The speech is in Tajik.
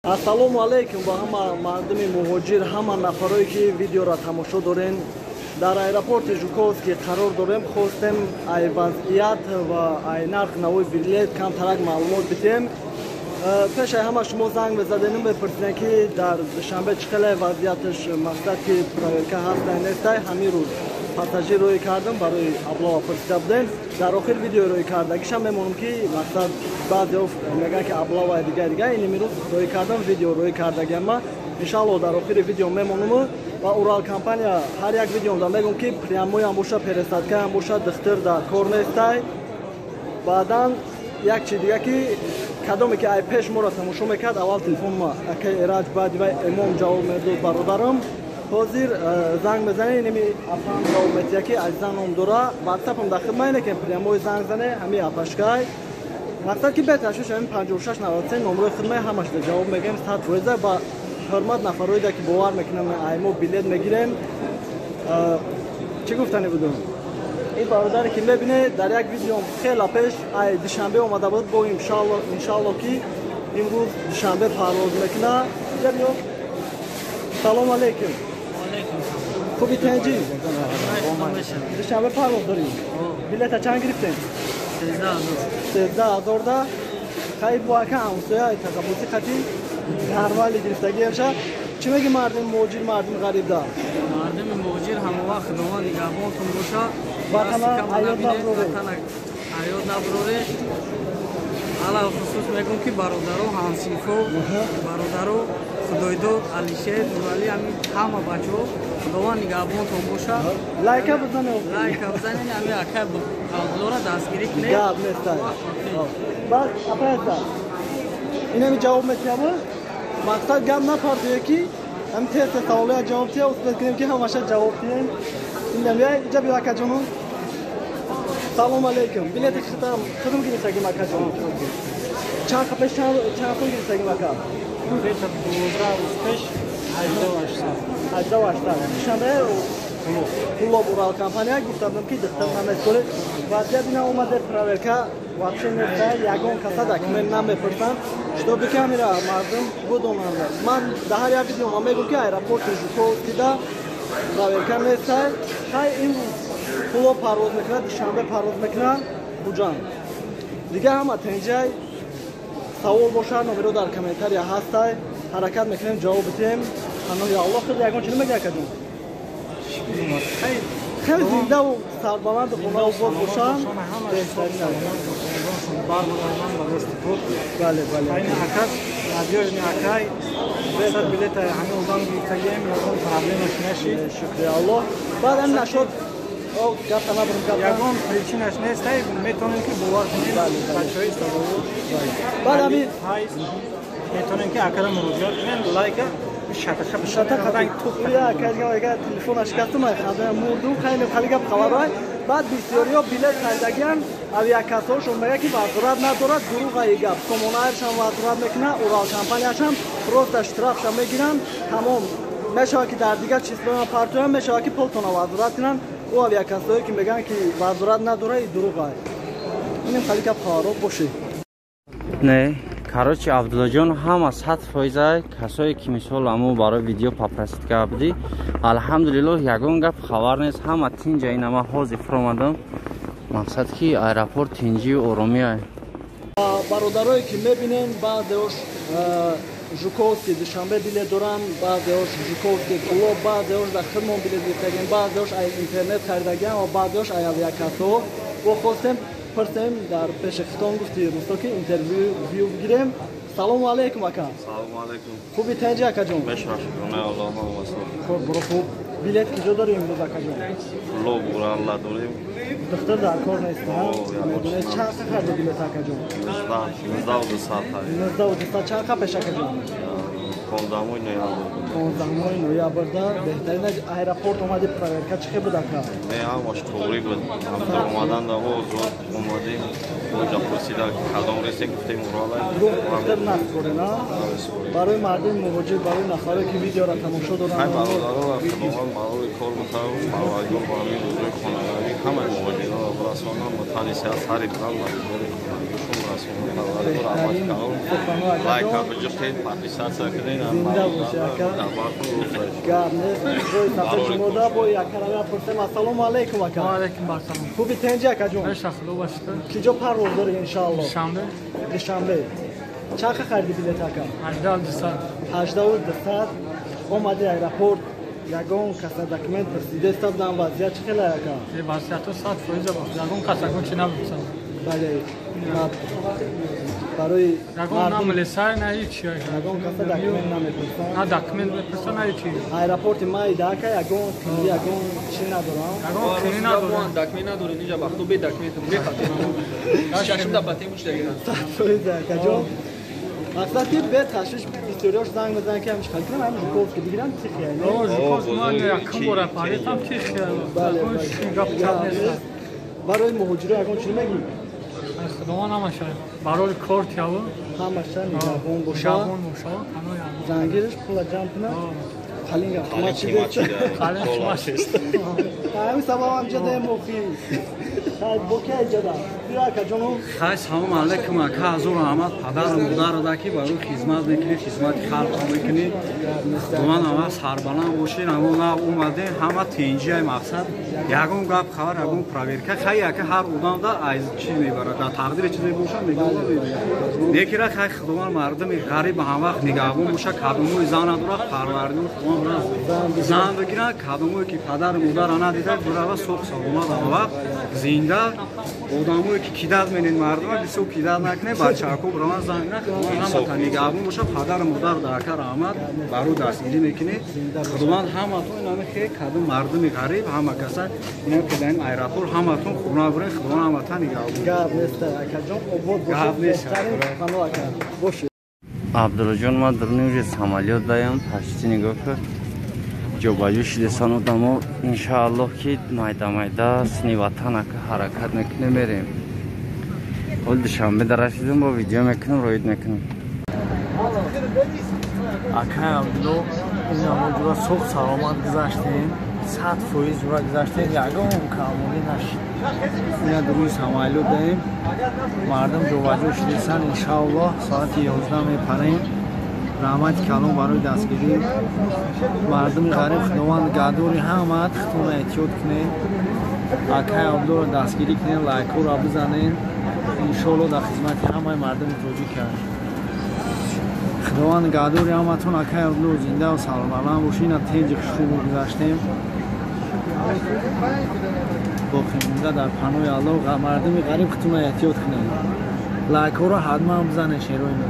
Ассалому алайкум ба ҳама мардуми муҳоҷир, ҳама нафарое ки видеоро тамошо дорен. Дар аэропорти Жуковский қарор дорем. Хостем ай вазъият ва ай нарх навои билет камтарак маълумот бидиҳем. Пеш ай ҳама шумо занг мезаденум, мепурсидем, ки дар Душанбе чӣ хеле вазъияташ, мақсад ки проверка ҳастай, нестай. Ҳамин рӯз пассажир рӯй кардам, барои облава пурсида будем. Дар охир видео рӯй кардагишам мемонам, ки мақсад баъзео мегӯянд, ки облава, дига дига. Ин имрӯз рӯй кардам, видео рӯй кардагиама, иншалло, дар охири видео мемонам. Ва Урал компания ҳар як видеомда мегӯм, ки прямой ам боша, пересадка ям боша, духтир дар кор нестай. Баъдан як чи дига, ки кадоме ки ай пеш моро тамошо мекард, аввал телефонма акай Эраҷ, баъди вай Эмом ҷавоб медод бародарам. Ҳозир занг мезане, инами апам ҷавоб метия, ки Азиза ном дора. Ватсапам дар хидмат ине, ки прямой занг зане, ҳами апашкай. Мақсад ки беташвиш, ҳамин 56 93 номрои хидмаи, ҳамашда ҷавоб мегӯем 100%. Ба ҳурмат нафароида ки бовар мекунам, ай мо билет мегирем. Чӣ гуфтане будум? Ин бародаре ки мебине, дар як видеом хела пеш ай Душанбе омада буд, бо иншалло ки имрӯз Душанбе парвоз мекуна. Салом алейкум, хуби, тенҷӣ? Душанбе парвоз дорӣ? Билета чанд гирифтем? 13 000 да. Хай, бо ака ҳамсоя тақаббусӣ хати нормали гирифтагиаша. Чӣ меги мардуми муҳоҷир, мардуми ғарибда? Мардуми муҳоҷир, ҳамавақт Худованд нигаҳбонтон боша. Ватана аёд набуроре. Аёд набуроре. Алалхусус мегӯм, ки бародаро, ҳамсинфо, бародаро, Худойдод, Алишер, Нуралӣ, ҳамин ҳама бачаҳо, Худованд нигаҳбонтон боша. Лайка бизане. Лайка бизанед, ҳамин акай Абдуллоро дастгирӣ кунед. Гап нестай. Баъд апаеса инами ҷавоб метиҳама, мақсад гап напардое, ки ҳам тез тез саволоя ҷавоб тия, успеть кунем, ки ҳамаша ҷавоб диҳем. Инам иҷа биё, акаҷону. Салом алейкум. Билети хитам худум гирифтагим, акаҷон? Чанд пеш, чанд пул гирифтагим, ака? Билета 12 рӯз пеш 18 800. 18 800. Душанбе, Кулоб, Урал компания. Гуфта будам, ки духтар намескоред. Вазъият ина омаде, проверка вообще неста, ягон каса документ намепурсанд, чтобы камера мардум будонанд. Ман дар ҳар як видео мегӯм, ки аэропорти Жуковскида проверка нестай. Хай, имрӯз Кулоб парвоз мекунад, Душанбе парвоз мекунад, Хуҷанд. Дига ҳама тенҷай. Савол бошад, номеро дар комментария ҳастай, ҳаракат мекунем, ҷавоб бидиҳем. Паноҳи Аллоҳ. Худ ягон чи намеги, акаҷон? Хеле зиндаву сарбаланду хонаву боз бошанд, беҳтарин. Бале. Акас надёжный акай, сад билета ҳами одам гирифтагием, ягон проблемаш нашид. Шукри Аллоҳ. Баъд ам нашод гапта набурм, гапта. Ягон причинаш нестай, метавонем ки бовар кунем, бачаҳои садовор. Баъд ами метавонем ки акада муроҷиат кунем, лайка. Телефона шикастум, мурдум. Хеле хеле гап хабарай. Баъд бисёриҳо билет харидагиан, авиакассаҳошон мегӯяд, ки возврат надорад. Дуруғаи гап. Сомонаашам возврат мекунад, Урал компанияшам просто штрафша мегиранд, тамом. Мешавад, ки дар дигар числоам партоям, мешавад, ки пултона возврат кунанд. Ӯ авиакассаҳое ки мегӯянд, ки возврат надорад, и дуруғай. Инем хеле гап хабаро бошед. Не, короче, Абдуллоҷон, ҳама 100%. Касое ки мисол амо барои видео попросить карда будӣ, алҳамдулиллоҳ, ягон гап хабар нест, ҳама тинҷа. Ина ман ҳозир фуромадам, мақсад ки аэропорт тинҷию оромия. Бародарое ки мебинем, баъзеош Жуковский Душанбе билет доранд, баъзеош Жуковский Кулоб, баъзеош дар хидмон билет гирифтагиам, баъзеош ай интернет харидагиам ва баъзеош ай авиакассаҳо. Бо хостем пурсем, дар пеши хитон гуфти русто, ки интервью бигирем. Салому алейкум, ака. Салому алейкум. Хуби, тенҷи, акаҷон? Мешава, шукронаи Аллоҳ. Хуб, буро, хуб. Билет киҷо дорем имрӯз, акаҷон? Кулоб, Уралла дорем. Духтар дар кор нест? Медонед, чанд харда билет, акаҷон? 19 200. 19 200. Чанд қа пеш, акаҷон? 15 ноябр. 15 ноябрда. Беҳтарин. Аэропорт омади, проверка чӣ хел буд, ака? Не, ҳамаш туғрӣ буд. Ҳамтор омадан да озод омадем. Оҷа пурсида, кадом рейсе, гуфтем, Урала. Духтар наспорена. Барои мардуми муҳоҷир, барои нафаре ки видеоро тамошо доранд. Ҳай, бародаро, Худованд барои кор бутав, Парвардигор ба ҳамин рӯзои хонагавӣ ҳамаи муҳоҷиронро бирасонам, ба тани сиҳат, сари баланд ба рӯзгори хонагишон расонам. Парвардигор раҳмати калон. Лайка биҷиқе. Тед подписаться кунед. Зинда боши ака. Гап нест. Рӯи сафар шумо да бо якара пурсем. Ассалому алайкум ака. Ва алайкум ассалом. Хуби тенҷи ака ҷон? Аша худо ба шукр. Киҷо парвоз дорӣ иншаалло? Душанбе. Душанбе. Чанд хариди билет ака? 18 18 200. Омади аэропорт ягон каса документ пурсидеста будам, вазъият чӣ хел ака? Вазъиятҳо 100% ягон кас ягон чи набурсад. Бале, барои ягон на милисай, на ҳеч. Ягон каса документ намепурсад? На документ мепурсад, на ҳеч. Аэропорти майда ака ягон қинӣ, ягон чӣ надорам? Ягон қинӣ надорам. Документ надорем, инҷа вақту бе документ мехатем. Чашм да батем уч дагирам. 100% ака ҷон. Мақсад ки бе ташвиш бисёриёш занг мезананд ки ҳамиш хал кунам, ҳамин Жуковский бигирам тихия. Жуковский ман якум бора паритам тихия. Гап нест. Барои муҳоҷиро ягон чӣ мегӯӣ? Худованд ҳамаша барои кор тияву ҳамаша нигаҳбон боша. Нигаҳбон боша. Зангириш пула ҷамъ кунад. Қалин Қалин қимат чист. Ҳамин сабаб ҳам ҷадаем охир. Хай боки ҷада. Биё ака ҷону. Хай салом алайкум ака, ҳазор раҳмат падару модару ки барои хизмат мекунӣ, хизмати халқ мекунӣ. Худованд ҳама сарбаланд бошед. Ҳамо нав омадем, ҳама тинҷиай мақсад. Ягон гап хабар, ягон проверка. Хай ака ҳар одам да аз чӣ мебарад, дар тақдири чизе боша мегӯяд. Некира хай Худованд мардуми ғариб ҳам вақт нигаҳбон боша, кадомои зан надорад, парвардигор Худованд зан бигирад, кадомое ки падару модара надида, бурава соқ саломат ҳама вақт зинда. Одамое ки кидат менед мардума, бисёр кидат накунед, бачаҳако бураванд зан гиранд, Худованд ҳаматон нигаҳбон боша, падару модар дар ака раҳмат барои дастгирӣ мекунед. Худованд ҳаматон инаме хе кадом мардуми ғариб ҳама каса инам ки дар ин аэропорт ҳаматон хона буред, Худованд ҳаматон нигаҳбон. Гап нест акаҷон, обод бошед. Беҳтарин сухано ака. Бошед. Абдуллоҷон, ман дар уже самолёт даям, почти нигоҳ кун. Ҷобаҷӯ шидесан одамо. Иншааллоҳ ки майда майда сини ватан ака ҳаракат мекунем, мерем. Ҳол Душанбе дарасидем, бо видео мекунем, роид мекунем. Акай Абдулло, ин ҷура соқ саломат гузаштем, 100% ҷура гузаштем, ягон камолӣ нашид. Ина дуруи самолёт даем, мардум ҷобаҷӯ шидесан, иншааллоҳ соати 11 мепарем. Раҳмати калон барои дастгирӣ мардуми ғариб. Худованд гадори ҳамаат, худтонро эҳтиёт кунед, акай Абдуллоро дастгирӣ кунед, лайкҳоро бизанед. Иншоаллоҳ дар хизмати ҳамаи мардуми тоҷик аст. Худованд гадори ҳаматон, акай Абдулло зинда ва сарбаланд бошед. Ина тенҷи хушрӯ гузаштем, боқӣ монда дар паноҳи Аллоҳ. Мардуми ғариб худтонро эҳтиёт кунед, лайкҳоро ҳатман бизанед, шерои мо.